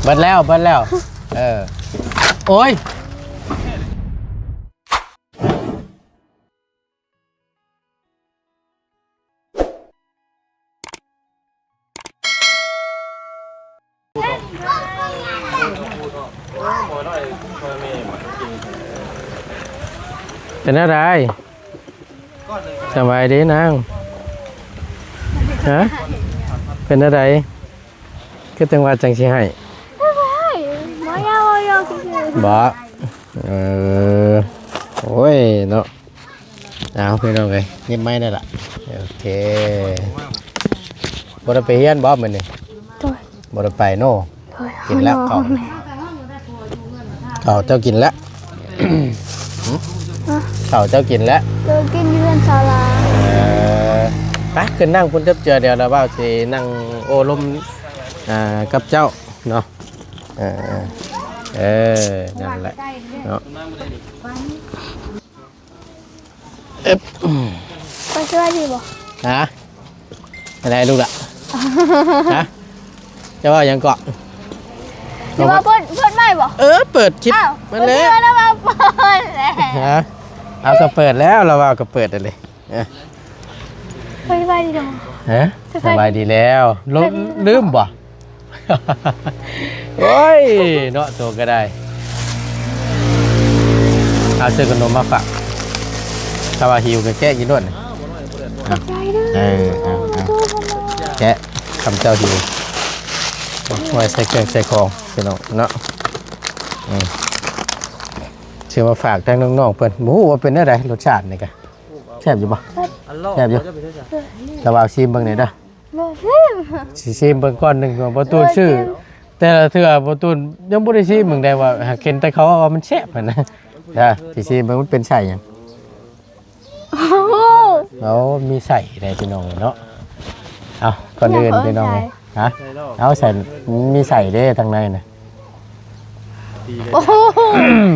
ເບິດແລ້ວ ເບິດແລ້ວ ເອີ ໂອ້ຍ. ເປັນແນວໃດ? ສະບາຍດີນາງ. ຮະ? ເປັນແນວໃດ? ຄືຈັ່ງວ່າຈັ່ງຊິໃຫ້. ບໍ່ຢາກ ບໍ່ຢາກຊື່ໆ. ບໍ່? ເອີ ໂອ້ຍເນາະ. ເອົາ ພີ່ນ້ອງເອີຍ ຫຍິບໄມ້ໄດ້ລະ. ໂອເຄ ບໍ່ໄດ້ໄປຮຽນບໍ່ມື້ນີ້? ໂດຍ ບໍ່ໄດ້ໄປເນາະ. ໂດຍ ກິນແລ້ວເຂົ້າ ເຂົ້າເຈົ້າກິນແລ້ວ? ເຂົ້າເຈົ້າກິນແລ້ວ? ໂດຍ ກິນຢູ່ເຮືອນສາລາ. ເອີ ໄປຂຶ້ນນັ່ງພຸ້ນຈັກເທື່ອ ດຽວລາວບ່າວຊິນັ່ງໂອ້ລົມ ອ່າ ກັບເຈົ້າເນາະ. ເອີ ເອີ ນັ້ນແຫຼະເນາະ. ເອີບ ໄປຊ່ວຍດີບໍ່? ຮະ? ອັນໃດລູກລະ? ຮະ? ຈະເວົ້າຫຍັງເກາະ? ຫຼືວ່າເປີດ ເປີດໄມບໍ່? ເອີ ເປີດຄລິບ ອ້າວ ມັນແຫຼະ ເປີດແລ້ວວ່າເປີດແຫຼະ. ຮະ? ເອົາ ກໍເປີດແລ້ວ ລາວວ່າກໍເປີດຫັ້ນເດ. ເອີ ສະບາຍດີເນາະ. ຮະ? ສະບາຍ ສະບາຍດີແລ້ວ. ລືມ ສະບາຍດີ ລືມບໍ່? ໂອ້ຍ ເນາະ ໂຕກໍໄດ້. ເອົາຊື້ຂະໜົມມາຝາກ. ຖ້າວ່າຫິວກໍແກະກິນໂລດ. ຂອບໃຈເດີ. ເອີ ເອົາ ເອົາ ແກະ ຄຳເຈົ້າຫິວ ໄວ້ໃສ່ເຄື່ອງໃສ່ຂອງ ພີ່ນ້ອງເນາະ. ອືມ ຊື້ມາຝາກທາງນ້ອງໆເພິ່ນ. ບໍ່ຮູ້ວ່າເປັນແນວໃດ ລົດຊາດນີ້ກະ ແຊບຢູ່ບໍ່? ແຊບຢູ່. ລະວ່າຊິມເບິ່ງແດ່ເດີ. ບໍ່ຊິມ ຊິຊິມເບິ່ງກ່ອນໜຶ່ງ ບໍ່ຕູ້ນຊື້ ແຕ່ລະເທື່ອບໍ່ຕູ້ນຍັງບໍ່ໄດ້ຊິມເບິ່ງໄດ້ວ່າ ຫາກເຫັນແຕ່ເຂົາວ່າມັນແຊບຫັ້ນນະ. ເດີ ຊິຊິມເບິ່ງມັນເປັນໄສ້ຫຍັງ. ໂອ້ ມີໄສ້ໄດ້ພີ່ນ້ອງເນາະ. ເອົາ ກ່ອນອື່ນພີ່ນ້ອງ ຮະ ເອົາ ໃສ່ ມີໄສ້ເດ້ທາງໃນນະ. ໂອ້ໂຫ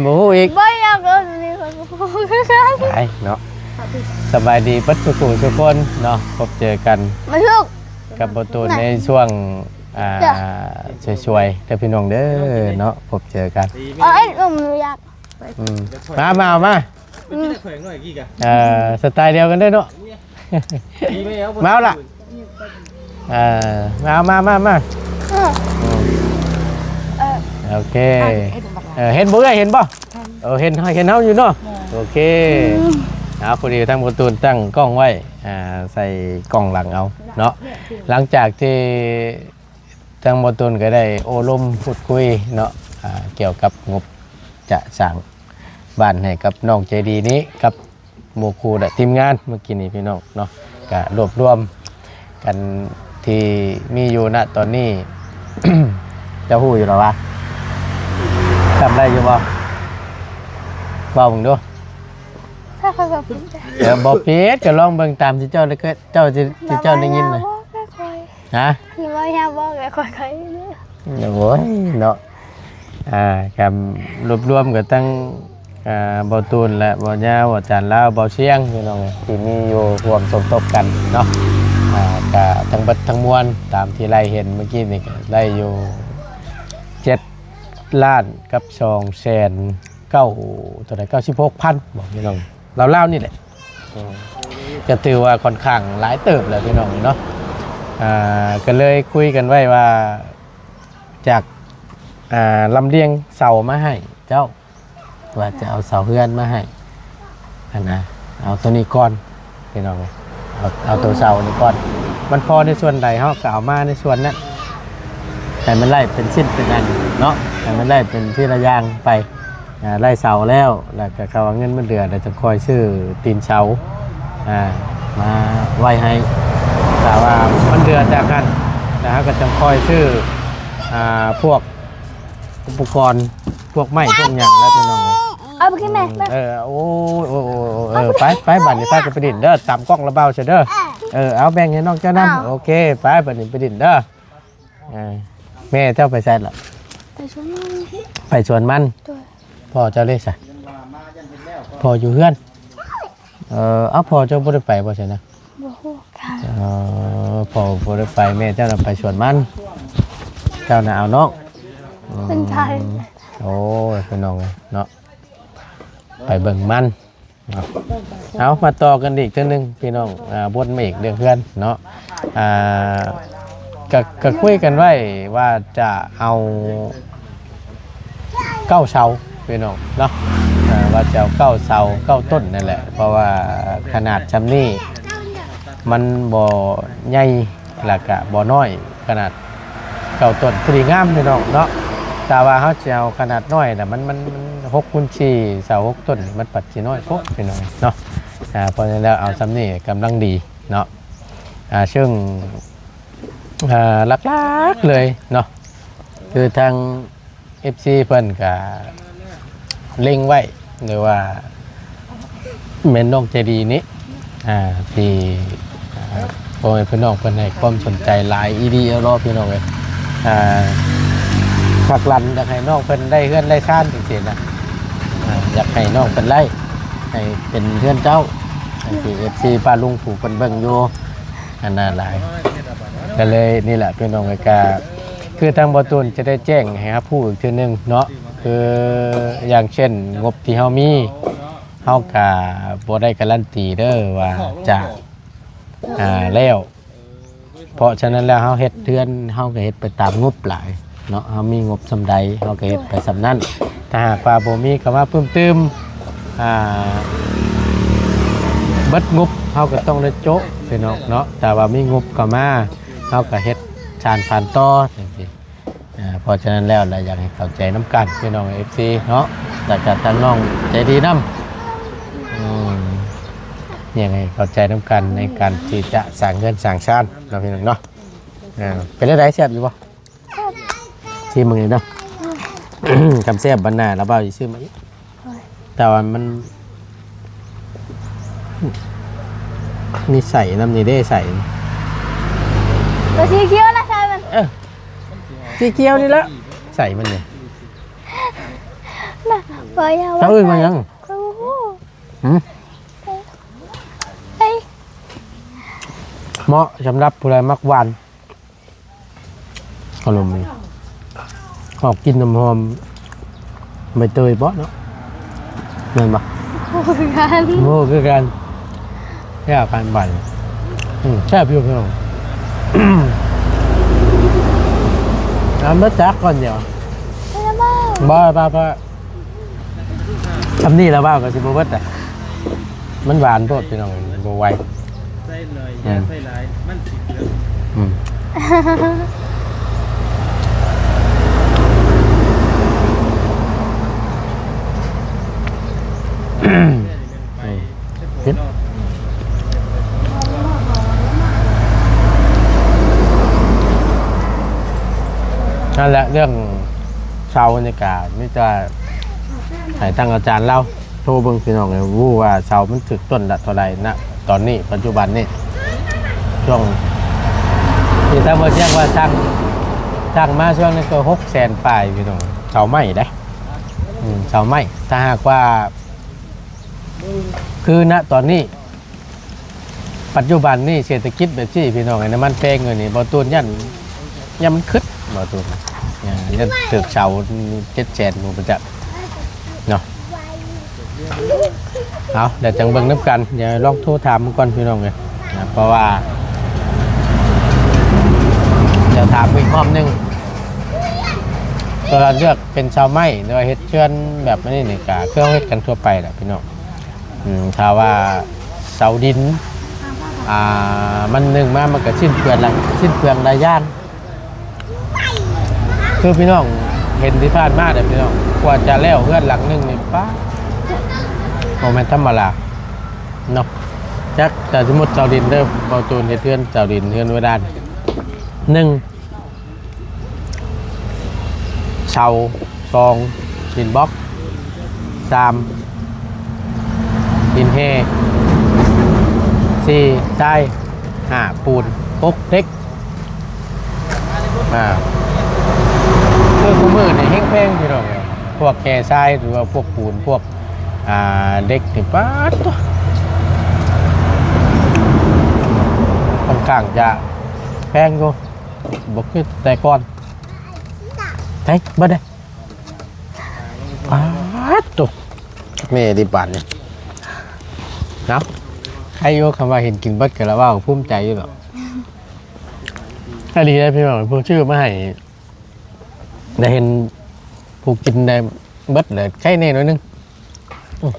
ບໍ່ຮູ້ອີກ ບໍ່ຢາກເອີ້ນນີ້ ຂ້ອຍບໍ່ຮູ້ຄືກັນ ໄປເນາະ. ສະບາຍດີເບິດສູ່ຜູ້ສູ່ຄົນເນາະ ພົບເຈີກັນ ມາລູກ ກັບບໍ່ຕູນໃນຊ່ວງ ອ່າ ຊ່ວຍໆເດີພີ່ນ້ອງເດີເນາະ ພົບເຈີກັນ. ເອີຍ ໜຸ່ມຢາກ ອືມ ມາ ມາ ມາ ອືມ ເອີ ສະໄຕລ໌ດຽວກັນເດີເນາະ. ມາເອົາລະ ເອີ ມາ ມາ ມາ ມາ ເອີ ເອີ ໂອເຄ ເອີ ເຫັນບໍ່ເອື້ອຍ ເຫັນບໍ່? ເອີ ເຫັນ ເຫັນເຮົາຢູ່ເນາະ ໂອເຄ ອືມ ເອົາ ພໍດີທາງບໍ່ຕູນຕັ້ງກ້ອງໄວ້ ອ່າ ໃສ່ກ້ອງຫຼັງເອົາເນາະ. ຫຼັງຈາກທີ່ທາງບໍ່ຕູນກໍໄດ້ໂອ້ລົມພູດຄຸຍເນາະ ອ່າ ກ່ຽວກັບງົບຈະສ້າງບ້ານໃຫ້ກັບນ້ອງໃຈດີນີ້ ກັບ ໝູ່ຄູ່ ແລະ ທີມງານເມື່ອກີ້ນີ້ພີ່ນ້ອງເນາະ ກະລວບລວມກັນທີ່ມີຢູ່ນະຕອນນີ້ ເຈົ້າຮູ້ຢູ່ແລ້ວວະ ຈຳໄດ້ຢູ່ບໍ່? ເວົ້າເບິ່ງດູ ຖ້າຂ້ອຍເວົ້າຜິດ ເອີ ບໍ່ຜິດ ກໍລອງເບິ່ງຕາມທີ່ເຈົ້າໄດ້ ເຈົ້າ ທີ່ເຈົ້າໄດ້ຍິນນະ ຮະ? ທີ່ເວົ້າຍາມບອກແລ້ວຂ້ອຍ ຂ້ອຍ ໂອ້ຍເນາະ ອ່າ ກະລວບລວມກັນທັງ ອ່າ ບ່າວຕູນ ແລະ ບ່າວຍາວ ອາຈານລາວ ບ່າວຊຽງ ພີ່ນ້ອງເອີຍ ທີ່ມີຢູ່ຮ່ວມສົມທົບກັນເນາະ ອ່າ ກະທັງເບິດທັງມວນ ຕາມທີ່ໄລ່ເຫັນເມື່ອກີ້ນີ້ ກະໄດ້ຢູ່ເຈັດລ້ານກັບສອງແສນເກົ້າ ເທົ່າໃດ ເກົ້າສິບຫົກພັນ ບອກ ພີ່ນ້ອງ ລາວໆນີ້ແຫຼະ. ອືມ ກໍຖືວ່າຂ້ອນຂ້າງຫຼາຍເຕີບແລ້ວພີ່ນ້ອງເນາະ ອ່າ ກໍເລີຍຄຸຍກັນໄວ້ວ່າ ຈາກ ອ່າ ລຳລຽງເສົາມາໃຫ້ເຈົ້າ ວ່າຈະເອົາເສົາເຮືອນມາໃຫ້ຫັ້ນນະ ເອົາໂຕນີ້ກ່ອນ ພີ່ນ້ອງເອີຍ ເອົາ ເອົາໂຕເສົານີ້ກ່ອນ ມັນພໍໃນສ່ວນໃດ ເຮົາກໍເອົາມາໃນສ່ວນນັ້ນ ໃຫ້ມັນໄດ້ເປັນຊິ້ນເປັນອັນເນາະ ໃຫ້ມັນໄດ້ເປັນທີລະຢ່າງໄປ ອ່າ ໄດ້ເສົາແລ້ວ ແລ້ວກໍເຂົາເອົາເງິນມາເຫຼືອ ແລ້ວຈັ່ງຄ່ອຍຊື້ຕີນເສົາ ອ່າ ມາໄວ້ໃຫ້ ຖ້າວ່າມັນເຫຼືອຈາກຫັ້ນ ແລ້ວເຮົາກໍຈັ່ງຄ່ອຍຊື້ ອ່າ ພວກອຸປະກອນ ພວກໄມ້ພວກຫຍັງແລ້ວ ພີ່ນ້ອງເອີຍ ເອົາໄປກິນແມ່ ເອີ ໂອ້ຍ ໂອ້ຍ ໂອ້ຍ ເອີ ໄປ ໄປ ບາດນີ້ພາກັນໄປຫຼິ້ນເດີ ຕາມກ້ອງລະເບົາຊະເດີ ເອີ ເອົາແບ່ງໃຫ້ນ້ອງເຈົ້ານຳ ໂອເຄ ໄປ ບາດນີ້ໄປຫຼິ້ນເດີ. ອ່າ ແມ່ເຈົ້າໄປໃສລະ? ໄປສວນມັນ ໄປສວນມັນ ໂດຍ ພໍ່ເຈົ້າເດ້ຊະ? ພໍ່ຢູ່ເຮືອນ ເອີ ເອົາ ພໍ່ເຈົ້າບໍ່ໄດ້ໄປບໍ່ຊັ້ນນະ? ບໍ່ຮູ້ຄືກັນ ເອີ ພໍ່ບໍ່ໄດ້ໄປ ແມ່ເຈົ້ານະໄປສວນມັນ ເຈົ້ານະເອົານ້ອງ ເປັນໃຜ? ໂອ້ຍ ພີ່ນ້ອງເອີຍເນາະ ໄປເບິ່ງມັນເນາະ. ເອົາ ມາຕໍ່ກັນອີກເທື່ອໜຶ່ງພີ່ນ້ອງ ອ່າ ວົນມາອີກເລື່ອງເຮືອນເນາະ. ອ່າ ກະ ກະຄຸຍກັນໄວ້ວ່າຈະເອົາ ເກົ້າເສົາພີ່ນ້ອງເນາະ ເອີ ວ່າຈະເອົາເກົ້າເສົາເກົ້າຕົ້ນນັ້ນແຫຼະ ເພາະວ່າຂະໜາດຊ່ຳນີ້ມັນບໍ່ໃຫຍ່ ແລ້ວກະບໍ່ນ້ອຍ ຂະໜາດເກົ້າຕົ້ນ ພໍດີງາມພີ່ນ້ອງເນາະ. ຖ້າວ່າເຮົາຊິເອົາຂະໜາດນ້ອຍນະ ມັນ ມັນ ມັນຫົກຄູນສີ່ ເສົາຫົກຕົ້ນ ມັນປັດຊິນ້ອຍໂພດພີ່ນ້ອງເນາະ. ອ່າ ເພາະສະນັ້ນແລ້ວເອົາຊ່ຳນີ້ກຳລັງດີເນາະ. ອ່າ ເຊິ່ງ ອ່າ ຫຼັກໆເລີຍເນາະ ຄືທາງ ເອັຟຊີ ເພິ່ນກະເລັງໄວ້ ຫຼືວ່າແມ່ນນ້ອງໃຈດີນີ້ ອ່າ ທີ່ ອ່າ ພໍ່ແມ່ພີ່ນ້ອງເພິ່ນໃຫ້ຄວາມສົນໃຈຫຼາຍອີ່ຫຼີເນາະ ພີ່ນ້ອງເອີຍ. ອ່າ ຜັກດັນຢາກໃຫ້ນ້ອງເພິ່ນໄດ້ເຮືອນໄດ້ຊານຈັ່ງຊີ້ນະ ອ່າ ຢາກໃຫ້ນ້ອງເພິ່ນໄດ້ ໃຫ້ເປັນເຮືອນເຈົ້າ ຈັ່ງຊີ້ ເອັຟຊີ ປ້າລຸງຜູ້ເພິ່ນເບິ່ງຢູ່ ອັນນັ້ນຫຼາຍ ກໍເລີຍນີ້ແຫຼະພີ່ນ້ອງເອີຍ. ກໍຄືທາງບໍ່ຕູນຈະໄດ້ແຈ້ງໃຫ້ຮັບຮູ້ອີກເທື່ອໜຶ່ງເນາະ ຄືຢ່າງເຊັ່ນງົບທີ່ເຮົາມີ ເຮົາກໍບໍ່ໄດ້ກາລັນຕີເດີ້ວ່າຈະ ອ່າ ແລ້ວ ເພາະສະນັ້ນແລ້ວເຮົາເຮັດເຮືອນ ເຮົາກໍເຮັດໄປຕາມງົບຫຼາຍເນາະ ເຮົາມີງົບສ່ຳໃດ ເຮົາກໍເຮັດໄປສ່ຳນັ້ນ. ຖ້າຫາກວ່າບໍ່ມີເຂົ້າມາເພີ່ມຕື່ມ ອ່າ ເບິດງົບ ເຮົາກໍຕ້ອງໄດ້ໂຈະພີ່ນ້ອງເນາະ. ຖ້າວ່າມີງົບເຂົ້າມາ ເຮົາກໍເຮັດສານຝັນຕໍ່ຈັ່ງຊີ້. ອ່າ ເພາະສະນັ້ນແລ້ວລະ ຢາກໃຫ້ເຂົ້າໃຈນຳກັນພີ່ນ້ອງ ເອັຟຊີ ເນາະ ແລ້ວກໍທາງນ້ອງໃຈດີນຳ ອືມ ຢາກໃຫ້ເຂົ້າໃຈນຳກັນໃນການທີ່ຈະສ້າງເຮືອນສ້າງຊານເນາະ ພີ່ນ້ອງເນາະ. ອ່າ ເປັນຈັ່ງໃດ ແຊບຢູ່ບໍ່? ຊີມເບິ່ງເດີ ຄັນແຊບບັດໜ້າລະບ່າວຊິຊື້ມາອີກ. ໂອ້ຍ ແຕ່ວ່າມັນມີໃສ່ນຳນີ້ເດ້ ໃສ່ ຕົວສີຂຽວນະ ໃສ່ມັນ ເອີ ສີຂຽວນີ້ລະ ໃສ່ມັນນີ້ ນະ ບໍ່ຢາກ ເຈົ້າເອີ້ນວ່າຫຍັງ? ໂອ້ໂຫ ຫື? ເອີຍ ເໝາະສຳລັບຜູ້ໃດມັກຫວານ. ຂະໜົມນີ້ອອກກິ່ນຫອມໆ ໃບເຕີຍເບາະເນາະ ແມ່ນບໍ່? ໂອ້ ຄືກັນ ໂອ້ ຄືກັນ ແຊບຄັນບາດນີ້ ອືມ ແຊບຢູ່ພີ່ນ້ອງ. ເອົາມາຈັກກ່ອນດຽວ ບໍ່ ບໍ່ ບໍ່ ຊ່ຳນີ້ລະວ່າກໍຊິບໍ່ເບິດແຫຼະ ມັນຫວານໂພດພີ່ນ້ອງ ບໍ່ໄຫວ ໃສ່ໜ້ອຍ ອືມ ຢ່າໃສ່ຫຼາຍ ມັນຊິເປືອງ ອືມ ນັ້ນແຫຼະ ເລື່ອງເສົານີ້ກະມີແຕ່ໃຫ້ທາງອາຈານລາວໂທເບິ່ງພີ່ນ້ອງ ຮູ້ວ່າເສົາມັນຖືກຕົ້ນລະເທົ່າໃດນະ ຕອນນີ້ ປັດຈຸບັນນີ້ ຊ່ວງທີ່ທາງບໍ່ທຽງວ່າສ້າງ ສ້າງມາຊ່ວງນີ້ກໍຫົກແສນປາຍພີ່ນ້ອງ ເສົາໄມ້ເດ້ ອືມ ເສົາໄມ້ ຖ້າຫາກວ່າ ຄືນະຕອນນີ້ ປັດຈຸບັນນີ້ເສດຖະກິດແບບຊີ້ພີ່ນ້ອງ ນ້ຳມັນແພງຢູ່ນີ້ ບໍ່ຕູນຢ້ານ ຢ້ານມັນຂຶ້ນ ບໍ່ຕູນ ຢ້ານຖືກເສົາເຈັດແສນພຸ້ນຈັກເນາະ. ເອົາ ດຽວຈັ່ງເບິ່ງນຳກັນ ດຽວລອງໂທຖາມເບິ່ງກ່ອນພີ່ນ້ອງເອີຍ ເພາະວ່າ ດຽວຖາມອີກຮອບໜຶ່ງ ເພື່ອເລືອກ ເປັນເສົາໄມ້ ຫຼືວ່າເຮັດເຮືອນແບບນີ້ນີ້ ກະຄືເຮົາເຮັດກັນທົ່ວໄປແຫຼະພີ່ນ້ອງ. ອືມ ຖ້າວ່າເສົາດິນ ອ່າ ມັນໜຶ່ງມາ ມັນກະສິ້ນເປືອງຫຼາຍ ສິ້ນເປືອງຫຼາຍຢ່າງ ຄືພີ່ນ້ອງເຫັນທີ່ຜ່ານມາເດ້ພີ່ນ້ອງ ກວ່າຈະແລ້ວເຮືອນຫຼັງໜຶ່ງນີ້ ປາດ ບໍ່ແມ່ນທຳມະດາເນາະ. ຈັກ ຖ້າສົມມຸດເສົາດິນເດີ ເບົາໂຕນເຮັດເຮືອນເສົາດິນ ເຮືອນເວດານ ໜຶ່ງ ເສົາ ສອງ ຫີນບລັອກ ສາມ ຫີນແຮ່ ສີ່ ຊາຍ ຫ້າ ປູນ ຫົກ ເຫຼັກ ອ່າ ຄືຄູ່ມື້ນີ້ແຮງແພງພີ່ນ້ອງເອີຍ ພວກແຮ່ຊາຍ ຫຼືວ່າພວກປູນ ພວກ ອ່າ ເຫຼັກນີ້ ປາດໂທ້ ຂ້ອນຂ້າງຈະແພງຢູ່ ບໍ່ຄືແຕ່ກ່ອນ ໃສ່ເບິດເດ້. ປາດໂຕ ແມ່ດີປານນີ້ເນາະ. ໃຄຢູ່ ຄຳວ່າເຫັນກິນເບິດກໍລະເວົ້າພູມໃຈຢູ່ດອກ. ອີ່ຫຼີເດ້ພີ່ນ້ອງ ຜູ້ຊື້ມາໃຫ້ ໄດ້ເຫັນຜູ້ກິນໄດ້ເບິດແລ້ວ ໃຄແດ່ໜ້ອຍໜຶ່ງ. ອືມ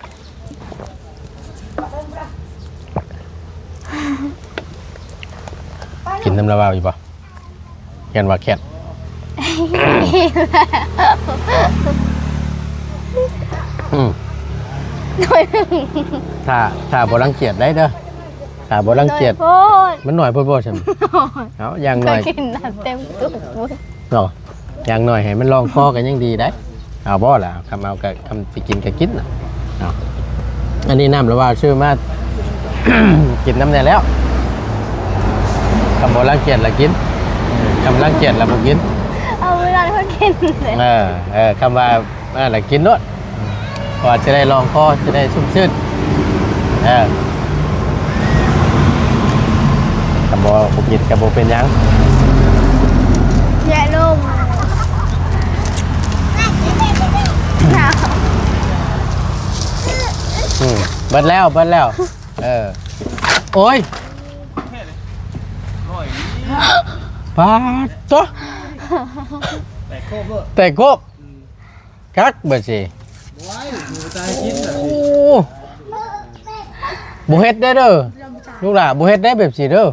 ກິນນຳລາວາວຢູ່ບໍ່? ຢ້ານວ່າແຄດ. ອືມ ໜ້ອຍໜຶ່ງ ຖ້າ ຖ້າບໍ່ລັງກຽດໄດ້ເດີ ຖ້າບໍ່ລັງກຽດ. ໜ້ອຍໂພດ. ມັນໜ້ອຍໂພດບໍ່ຊັ້ນ? ເອົາ ຢ່າງໜ້ອຍ ຂ້ອຍກິນນ້ຳເຕັມຕຸກພຸ້ນເນາະ. ຢ່າງໜ້ອຍໃຫ້ມັນລອງຄໍກໍຍັງດີໄດ໋. ເອົາບໍ່ລະ? ຄຳເອົາກໍ ຄຳຊິກິນກໍກິນນະເນາະ. ອັນນີ້ນ້ຳລະວ່າຊື້ມາ ກິນນຳແດ່ແລ້ວ. ຄຳບໍ່ລັງກຽດລະກິນ ຄຳລັງກຽດລະບໍ່ກິນ. ເອົາ ມື້ນັ້ນເພິ່ນກິນເດ້. ເອີ ເອີ ຄຳວ່າ ເອີ ລະກິນໂລດ ເພາະວ່າຈະໄດ້ລອງຄໍ ຈະໄດ້ຊຸ່ມຊື່ນ. ເອີ ຄັນບໍ່ ບໍ່ກິນກໍບໍ່ເປັນຫຍັງ. ແຍະລົງ ອືມ ເບິດແລ້ວ ເບິດແລ້ວ. ເອີ ໂອ້ຍ ປາດໂຕ ແຕກໂຄບໂລດ ແຕກໂຄບ. ອືມ ຄັກແບບຊີ້. ໂອ້ຍ ບໍ່ຕາຍກິນແບບນີ້. ໂອ້ ບໍ່ເຮັດໄດ້ເດີລູກຫຼ້າ ບໍ່ເຮັດໄດ້ແບບຊີ້ເດີ.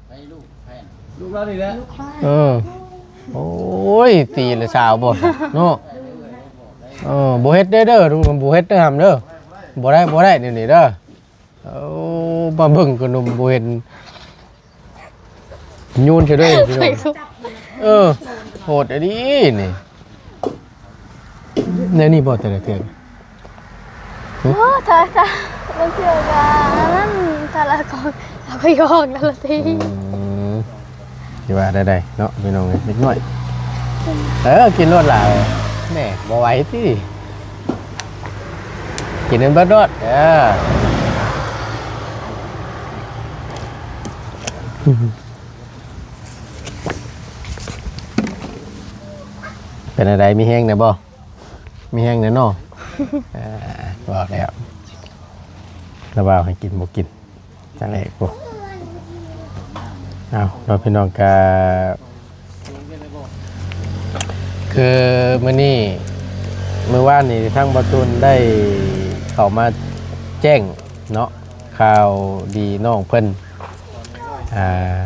ໃຜລູກແພນ ລູກລາວນີ້ແຫຼະ. ເອີ ໂອ້ຍ ຕີລະຊາວບໍ່ເນາະ. ເອີ ບໍ່ເຮັດໄດ້ເດີລູກ ບໍ່ເຮັດເດີຫຳເດີ. ບໍ່ໄດ້ ບໍ່ໄດ້ດຽວນີ້ເດີ. ໂອ້ ມາເບິ່ງຂະໜົມບໍ່ເຫັນ ໂຍນໃສ່ເດີພີ່ນ້ອງ. ເອີ ໂຫດອີ່ຫຼີນີ້. ແນວນີ້ບໍ່ແຕ່ລະເທື່ອ? ໂອ້ ຖ້າ ຖ້າ ລາງເທື່ອກໍອັນນັ້ນ ຖ້າລະກໍ ລະກໍຢອກນັ້ນລະຕິ. ອືມ ຊິວ່າໄດ້ເນາະພີ່ນ້ອງເອີຍ ເດັກນ້ອຍ. ເອີ ກິນໂລດຫຼາຍ ແໝ່ ບໍ່ໄຫວຕິ. ກິນໃຫ້ເບິດໂລດ ເອີ. ເປັນແນວໃດ ມີແຮງແດ່ບໍ່? ມີແຮງແດ່ເນາະ. ເອີ ບອກແລ້ວ ລະວ່າໃຫ້ກິນບໍ່ກິນ. ຈັ່ງໃດ ໂອ້ ເອົາເນາະ ພີ່ນ້ອງ ກະຄືມື້ນີ້ ມື້ວານນີ້ທາງບ່າວຕູນໄດ້ເຂົ້າມາແຈ້ງເນາະ ຂ່າວດີນ້ອງເພິ່ນ ອ່າ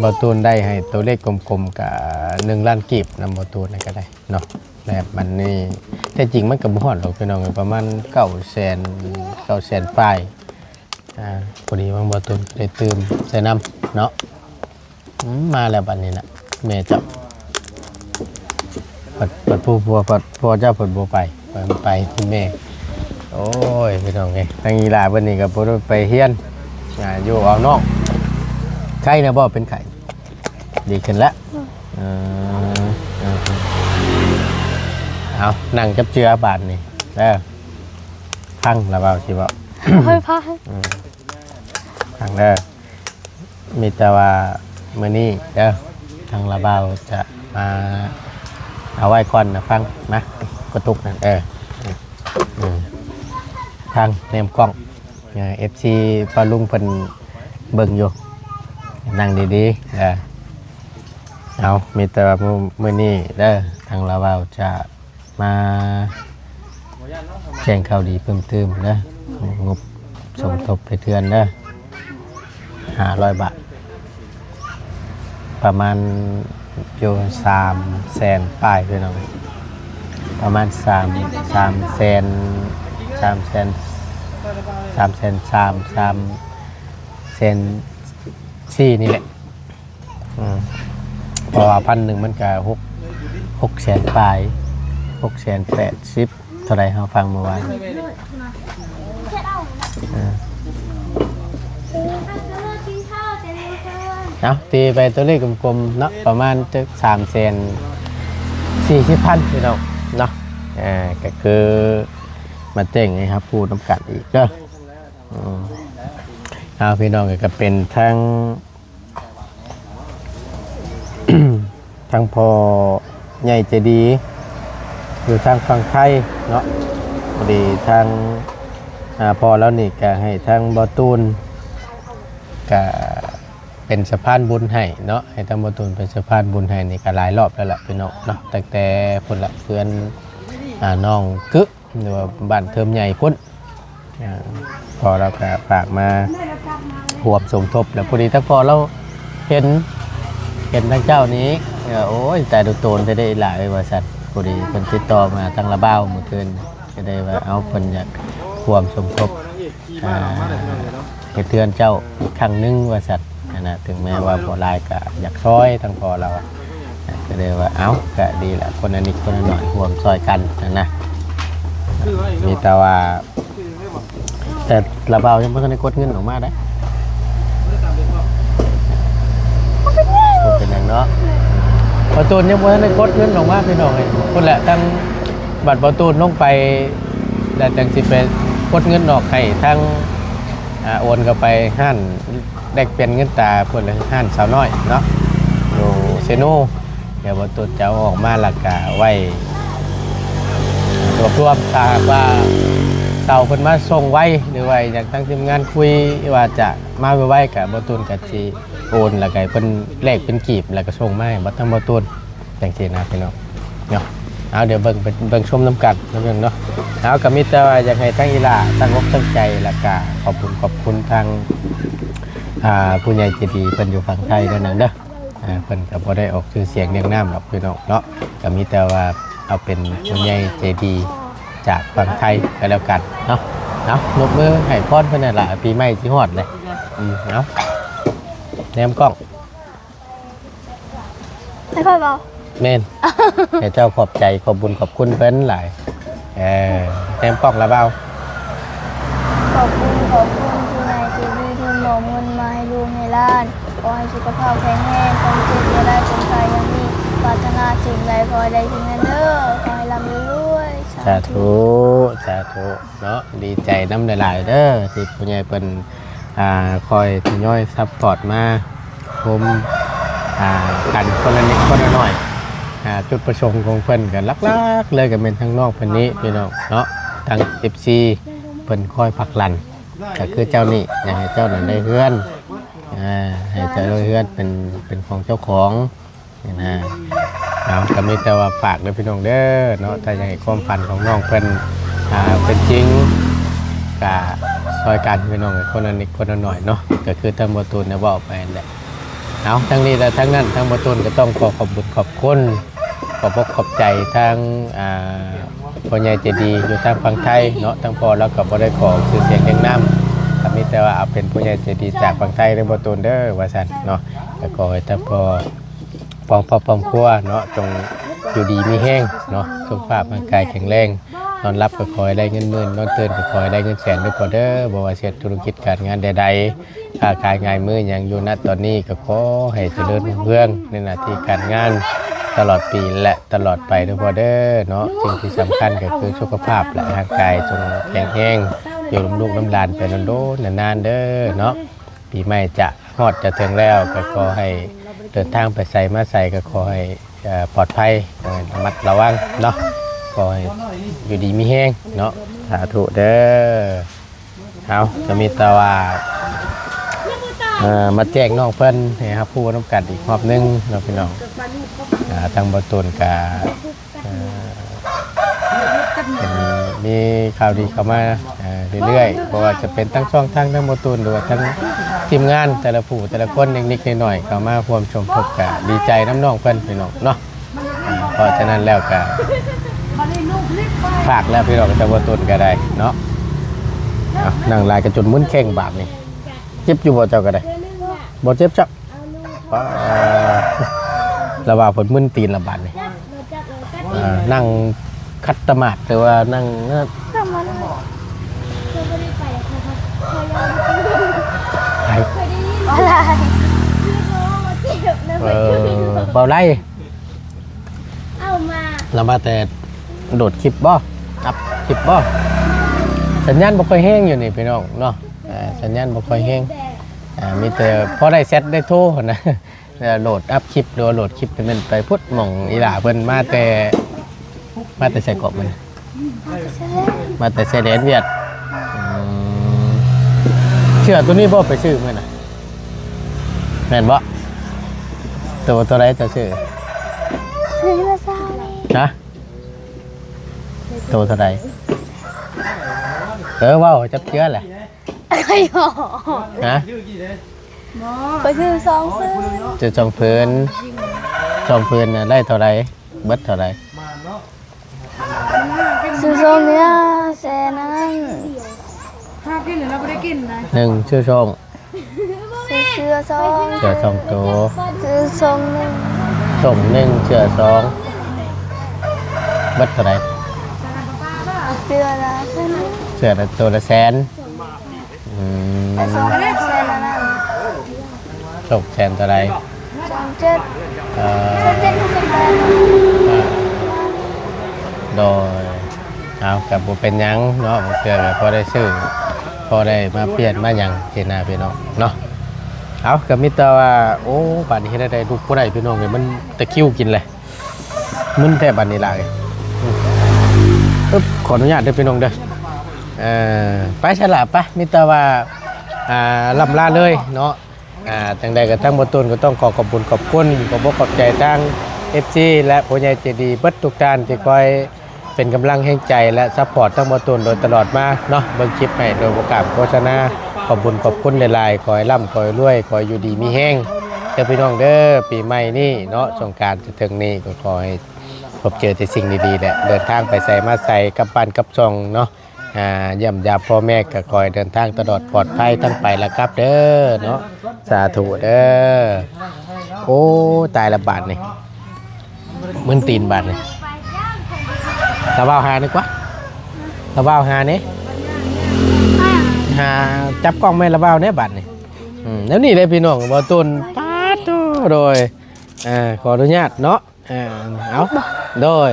ບ່າວຕູນໄດ້ໃຫ້ຕົວເລກກົມໆ ກະໜຶ່ງລ້ານກີບນຳບ່າວຕູນນັ້ນກະໄດ້ ເນາະ ແບບມັນນີ້ ແທ້ຈິງມັນກໍບໍ່ຮອດດອກພີ່ນ້ອງເອີຍ ປະມານເກົ້າແສນ ເກົ້າແສນປາຍ. ອ່າ ພໍດີວ່າບ່າວຕູນໄດ້ຕື່ມໃສ່ນຳເນາະ. ອືມ ມາແລ້ວບັດນີ້ນະ ແມ່ເຈົ້າ ບັດ ບັດຜູ້ ຜົວ ຜັດ ຜົວເຈົ້າເພິ່ນບໍ່ໄປ ໄປ ໄປ ແມ່. ໂອ້ຍ ພີ່ນ້ອງເອີຍ ທາງອີ່ຫຼ້າເພິ່ນນີ້ກໍບໍ່ໄດ້ໄປຮຽນ ອ່າ ຢູ່ເອົານ້ອງ. ໄຂ້ນະບໍ່? ເປັນໄຂ້ ດີຂຶ້ນແລ້ວ. ອືມ ເອີ ເອົາ ນັ່ງຈັບເຈືອບາດນີ້ເດີ. ຟັງລະເວົ້າ ຊິເວົ້າ ເອີ ຟັງ ອືມ ຟັງເດີ. ມີແຕ່ວ່າມື້ນີ້ເດີ ທາງລະເວົ້າຈະມາ ເອົາໄວ້ກ່ອນນະ ຟັງ ມາ ກະຕຸກນັ້ນ ເອີ ອືມ ຟັງ ແນມກ້ອງ ເອີ ເອັຟຊີ ພໍ່ລຸງເພິ່ນເບິ່ງຢູ່ ນັ່ງດີໆ ເອີ. ເອົາ ມີແຕ່ວ່າມື້ ມື້ນີ້ເດີ ທາງລະເວົ້າຈະມາແຈ້ງຂ່າວດີເພີ່ມຕື່ມເດີ ງົບສົມທົບເຮັດເຮືອນເດີ ຫ້າຮ້ອຍບາດ ປະມານຢູ່ສາມແສນປາຍ ພີ່ນ້ອງ ປະມານສາມ ສາມແສນ ສາມແສນ ສາມແສນສາມ ສາມແສນສີ່ນີ້ແຫຼະ. ອືມ ເພາະວ່າພັນໜຶ່ງມັນກະຫົກ ຫົກແສນປາຍ ຫົກແສນແປດສິບ ເທົ່າໃດເຮົາຟັງມື້ວານ. ເອີ ເອົາ ຕີໄປຕົວເລກກົມໆເນາະ ປະມານຈັກສາມແສນສີ່ສິບພັນ ພີ່ນ້ອງເນາະ. ເອີ ກໍຄືມາແຈ້ງໃຫ້ຮັບຮູ້ນຳກັນອີກເດີ. ອືມ ເອົາ ພີ່ນ້ອງ ກໍເປັນທັງ ທ ທາງພໍ່ໃຫຍ່ໃຈດີຢູ່ທາງຝັ່ງໄທເນາະ ພໍດີທາງ ອ່າ ພໍ່ລາວນີ້ກະໃຫ້ທາງບໍ່ຕູນກະເປັນສະພານບຸນໃຫ້ເນາະ ໃຫ້ທາງບໍ່ຕູນເປັນສະພານບຸນໃຫ້ນີ້ກະຫຼາຍຮອບແລ້ວລະພີ່ນ້ອງເນາະ ຕັ້ງແຕ່ພຸ້ນລະເຮືອນ ອ່າ ນ້ອງກຶ ຫຼືວ່າບ້ານເທີມໃຫຍ່ພຸ້ນ ອ່າ ພໍ່ລາວກະຝາກມາຮ່ວມສົມທົບ ແລ້ວພໍດີທາງພໍ່ລາວເຫັນ ເຫັນທາງເຈົ້ານີ້ ເອີ ໂອ້ຍ ຕາຍໂຕນແທ້ເດ້ອີ່ຫຼ້າເອີຍ ວ່າຊັ້ນ ພໍດີເພິ່ນຕິດຕໍ່ມາທາງລາວບ່າວມື້ຄືນ ກະໄດ້ວ່າ ເອົາ ເພິ່ນຢາກຮ່ວມສົມທົບ ອ່າ ເຮັດເຮືອນເຈົ້າອີກຄັ້ງໜຶ່ງວ່າຊັ້ນຫັ້ນນະ ເຖິງແມ້ວ່າບໍ່ຫຼາຍກະຢາກຊ່ອຍທາງພໍ່ລາວ ກະເລີຍວ່າ ເອົ້າ ກະດີລະ ຄົນລະນິດຄົນລະໜ້ອຍຮ່ວມຊ່ອຍກັນຫັ້ນນະ ມີແຕ່ວ່າ ແຕ່ລາວບ່າວຍັງບໍ່ທັນໄດ້ກົດເງິນອອກມາເດ້ ບໍ່ເປັນຫຍັງເນາະ ບ່າວຕູນຍັງບໍ່ທັນໄດ້ກົດເງິນອອກມາພີ່ນ້ອງເອີຍ ພຸ້ນແຫຼະ ທາງບັດບ່າວຕູນລົງໄປ ແລ້ວຈັ່ງຊິໄປກົດເງິນອອກໃຫ້ທາງ ອ່າ ໂອນເຂົ້າໄປຮ້ານ ແລກປ່ຽນເງິນຕາເພິ່ນ ຮ້ານສາວນ້ອຍເນາະ ຢູ່ເຊໂນ ດຽວບ່າວຕູນຈະເອົາອອກມາ ແລ້ວກະໄວ້ລວບລວມ ຖ້າຫາກວ່າເຂົາເພິ່ນມາສົ່ງໄວ ຫຼືວ່າຫຍັງ ທາງທີມງານຄຸຍວ່າຈະມາໄວໆ ກະບ່າວຕູນກະຊິໂອນ ແລ້ວກະໃຫ້ເພິ່ນແລກເປັນກີບ ແລ້ວກະສົ່ງມາໃຫ້ທາງບ່າວຕູນ. ຈັ່ງຊີ້ນະພີ່ນ້ອງເນາະ ເອົາ ດຽວເບິ່ງ ເບິ່ງ ເບິ່ງຊົມນຳກັນເນາະ ເນາະ ເອົາ ກະມີແຕ່ວ່າຢາກໃຫ້ທາງອີ່ຫຼ້າຕັ້ງອົກຕັ້ງໃຈ ແລ້ວກະຂອບຄຸນ ຂອບຄຸນທາງ ອ່າ ຜູ້ໃຫຍ່ໃຈດີເພິ່ນຢູ່ຝັ່ງໄທເດີນາງເດີ ອ່າ ເພິ່ນກະບໍ່ໄດ້ອອກຊື່ສຽງລຽງນາມດອກພີ່ນ້ອງເນາະ ກະມີແຕ່ວ່າເອົາເປັນຜູ້ໃຫຍ່ໃຈດີຈາກຝັ່ງໄທກະແລ້ວກັນເນາະ ເອົາ ຍົກມືໃຫ້ພອນເພິ່ນນັ້ນລະ ປີໃໝ່ຊິຮອດແລ້ວ ອືມ ເອົາ ແນມກ້ອງ ໃຫ້ຂ້ອຍເວົ້າ ແມ່ນ ໃຫ້ເຈົ້າຂອບໃຈ ຂອບບຸນຂອບຄຸນເພິ່ນຫຼາຍ ເອີ ແນມກ້ອງລະບ່າວ ຂອບຄຸນ ຂອບຄຸນຜູ້ໃຫຍ່ໃຈດີທີ່ມອບເງິນມາໃຫ້ລູກໃຫ້ຫຼານ ຂໍໃຫ້ສຸຂະພາບແຂງແຮງ ຄວາມເຈັບຢ່າໄດ້ ຄວາມໄຂ້ຢ່າມີ ປາດຖະໜາສິ່ງໃດຂໍໃຫ້ໄດ້ສິ່ງນັ້ນເດີ ຂໍໃຫ້ລ່ຳໃຫ້ລວຍ ສາທຸ ສາທຸເນາະ ດີໃຈນຳຫຼາຍໆເດີ ທີ່ຜູ້ໃຫຍ່ເພິ່ນ ອ່າ ຄອຍທະຍອຍຊັບພອດມາ ໂຮມ ອ່າ ກັນຄົນລະນິດຄົນລະໜ້ອຍ ອ່າ ຈຸດປະສົງຂອງເພິ່ນກະຫຼັກໆເລີຍກະແມ່ນທາງນ້ອງເພິ່ນນີ້ພີ່ນ້ອງເນາະ ທາງເອັບຊີເພິ່ນຄອຍຜັກດັນ ກະຄືເຈົ້ານີ້ ຢາກໃຫ້ເຈົ້ານັ້ນໄດ້ເຮືອນ ອ່າ ໃຫ້ເຈົ້າໄດ້ເຮືອນເປັນ ເປັນຂອງເຈົ້າຂອງ ນີ້ນະ ເອົາ ກະມີແຕ່ວ່າຝາກເດີພີ່ນ້ອງເດີເນາະ ຖ້າຢາກໃຫ້ຄວາມຝັນຂອງນ້ອງເພິ່ນ ອ່າ ເປັນຈິງ ກະຊ່ອຍກັນພີ່ນ້ອງ ຄົນລະນິດຄົນລະໜ້ອຍເນາະ ກະຄືທາງບ່າວຕູນໄດ້ເວົ້າໄປຫັ້ນແຫຼະ ເອົາ ທັງນີ້ແລະທັງນັ້ນ ທາງບ່າວຕູນກະຕ້ອງຂໍຂອບບຸນຂອບຄຸນ ຂອບອົກຂອບໃຈທາງ ອ່າ ພໍ່ໃຫຍ່ໃຈດີຢູ່ທາງຝັ່ງໄທເນາະ ທາງພໍ່ລາວກະບໍ່ໄດ້ຂໍຊື່ສຽງຮຽງນາມ ກະມີແຕ່ວ່າເອົາເປັນຜູ້ໃຫຍ່ໃຈດີຈາກຝັ່ງໄທເດີບ່າວຕູນເດີ ວ່າຊັ້ນເນາະ ກະຂໍໃຫ້ທາງພໍ່ ຄອບຄົວເນາະ ຈົ່ງຢູ່ດີມີແຮງເນາະ ສຸຂະພາບຮ່າງກາຍແຂງແຮງ ນອນຫຼັບກະຂໍໃຫ້ໄດ້ເງິນໝື່ນ ນອນຕື່ນກະຂໍໃຫ້ໄດ້ເງິນແສນເດີພໍ່ເດີ ບໍ່ວ່າຊິເຮັດທຸລະກິດການງານໃດໆ ຄ້າຂາຍງາຍມືຫຍັງຢູ່ນະຕອນນີ້ ກະຂໍໃຫ້ຈະເລີນຮຸ່ງເຮືອງໃນໜ້າທີ່ການງານ ຕະຫຼອດປີ ແລະ ຕະຫຼອດໄປເດີພໍ່ເດີເນາະ ສິ່ງທີ່ສຳຄັນກະຄືສຸຂະພາບ ແລະ ຮ່າງກາຍຈົ່ງແຂງແຮງ ຢູ່ນຳລູກນຳຫຼານໄປດົນໆນານໆເດີເນາະ ປີໃໝ່ຈະ ຮອດຈະເຖິງແລ້ວ ກະຂໍໃຫ້ເດີນທາງໄປໃສມາໃສ ກະຂໍໃຫ້ ເອີ ປອດໄພ ຂໍໃຫ້ລະມັດລະວັງເນາະ ຂໍໃຫ້ຢູ່ດີມີແຮງເນາະ ສາທຸເດີ ເອົາ ກະມີແຕ່ວ່າ ເອີ ມາແຈ້ງນ້ອງເພິ່ນໃຫ້ຮັບຮູ້ນຳກັນອີກຮອບໜຶ່ງເນາະພີ່ນ້ອງ ອ່າ ທາງບ່າວຕູນກະ ເອີ ເປັນ ມີຂ່າວດີເຂົ້າມາ ເອີ ເລື້ອຍໆ ບໍ່ວ່າຈະເປັນທາງຊ່ອງທາງທາງບ່າວຕູນ ຫຼືວ່າທາງທີມງານແຕ່ລະຜູ້ແຕ່ລະຄົນ ເລັກໆນ້ອຍໆ ເຂົ້າມາຮ່ວມສົມທົບ ກະດີໃຈນຳນ້ອງເພິ່ນພີ່ນ້ອງເນາະ ເພາະສະນັ້ນແລ້ວກະ ຝາກແລ້ວພີ່ນ້ອງ ທາງບ່າວຕູນກະໄດ້ເນາະ ເອົາ ນັ່ງຫຼາຍກະຈົນມຶນແຂ້ງບາດນີ້ ເຈັບຢູ່ບໍ່ເຈົ້າກະໄດ້ ບໍ່ເຈັບຊ້ຳ ປ້າ ລະວ່າເພິ່ນມຶນຕີນລະບາດນີ້ ອ່າ ນັ່ງຂັດຕະໝາດ ຫຼືວ່ານັ່ງ ໃຜ ເອີ ເວົ້າໄດ້ ລະມາແຕ່ໂດດຄລິບບໍ່ ອັບຄລິບບໍ່ ສັນຍານບໍ່ຄ່ອຍແຮງຢູ່ນີ້ພີ່ນ້ອງເນາະ ເອີ ສັນຍານບໍ່ຄ່ອຍແຮງ ອ່າ ມີແຕ່ພໍໄດ້ແຊັດໄດ້ໂທຫັ້ນນະ ແລ້ວໂຫຼດອັບຄລິບ ຫຼືວ່າໂຫຼດຄລິບນີ້ແມ່ນໄປພຸ້ນ ໝ່ອງອີ່ຫຼ້າເພິ່ນມາແຕ່ ມາແຕ່ໃສເກາະມື້ນີ້? ມາແຕ່ຊາຍແດນຫວຽດ. ອືມ ເສື້ອໂຕນີ້ບໍ່ໄປຊື້ມື້ນະ? ແມ່ນບໍ່? ໂຕ ໂຕໃດເຈົ້າຊື້? ຊື້ລະຊາວ. ຮະ? ໂຕເທົ່າໃດ? ເອີ ເວົ້າຈັບເຈື່ອແຫຼະ. ໄປຫອດ ຮະ? ໄປຊື້ສອງພື້ນ. ຊື້ສອງພື້ນ ສອງພື້ນນະໄດ້ເທົ່າໃດ? ເບິດເທົ່າໃດ? ຊື້ສອງເນຍ ແສນອັນນັ້ນ. ຫ້າພັນແລ້ວບໍ່ໄດ້ກິນນະ. ໜຶ່ງ ຊື້ສອງ ຊື້ເສື້ອສອງ ເສື້ອສອງໂຕ ຊື້ສອງໜຶ່ງ ສອງໜຶ່ງ ເສື້ອສອງ ເບິດເທົ່າໃດ? ເສື້ອລະ ເສື້ອລະໂຕລະແສນ. ອືມ ແສນອັນນັ້ນ ຕົກແສນເທົ່າໃດ? ສອງເຈັດ ເອີ ສອງເຈັດ ຫົກເຈັດ ແປດ. ໂດຍ ເອົາ ກໍບໍ່ເປັນຫຍັງເນາະ ບາງເທື່ອກໍພໍໄດ້ຊື້ ພໍໄດ້ມາປ່ຽນມາຫຍັງຊີ້ນະພີ່ນ້ອງເນາະ. ເອົາ ກໍມີແຕ່ວ່າ ໂອ້ ບາດນີ້ເຮັດແນວໃດ ລຸກບໍ່ໄດ້ພີ່ນ້ອງເອີຍ ມັນຕະຄຣິວກິນແຫຼະ. ມຶນແທ້ບາດນີ້ຫຼາຍ. ອຶບ ຂໍອະນຸຍາດເດີພີ່ນ້ອງເດີ. ເອີ ໄປຊະລະ ໄປ ມີແຕ່ວ່າ ອ່າ ລ່ຳລາເລີຍເນາະ. ອ່າ ຈັ່ງໃດກໍທາງບ່າວຕູນກໍຕ້ອງຂໍຂອບບຸນຂອບຄຸນ ຂອບອົກຂອບໃຈທາງເອັຟຊີ ແລະ ຜູ້ໃຫຍ່ໃຈດີເບິດທຸກທ່ານທີ່ຄອຍເປັນກຳລັງແຮງໃຈ ແລະ ຊັບພອດທາງບ່າວຕູນໂດຍຕະຫຼອດມາເນາະ. ເບິ່ງຄລິບໃຫ້ໂດຍບໍ່ການໂຄສະນາ ຂອບບຸນຂອບຄຸນຫຼາຍໆ. ຂໍໃຫ້ລ່ຳ ຂໍໃຫ້ລວຍ ຂໍໃຫ້ຢູ່ດີມີແຮງເດີພີ່ນ້ອງເດີ. ປີໃໝ່ນີ້ເນາະ ສົງການຈະເຖິງນີ້ ກໍຂໍໃຫ້ ພົບເຈີແຕ່ສິ່ງດີໆແຫຼະ ເດີນທາງໄປໃສມາໃສ ກັບບ້ານກັບຊ່ອງເນາະ. ອ່າ ຢ້ຽມຢາມພໍ່ແມ່ກໍຂໍໃຫ້ເດີນທາງຕະຫຼອດປອດໄພ ທັງໄປແລະກັບເດີເນາະ. ສາທຸເດີ. ໂອ້ ຕາຍລະບາດນີ້ ມຶນຕີນບາດນີ້. ລະເວົ້າຫານີ້ກວ່າ ລະເວົ້າຫານີ້ ຫາ ຈັບກ້ອງແມ່ນລະເວົ້າແດ່ບາດນີ້. ອືມ ແນວນີ້ແຫຼະພີ່ນ້ອງ ບ່າວຕູນ ປາດໂທ້ ໂດຍ ອ່າ ຂໍອະນຸຍາດເນາະ. ອ່າ ເອົາ ໂດຍ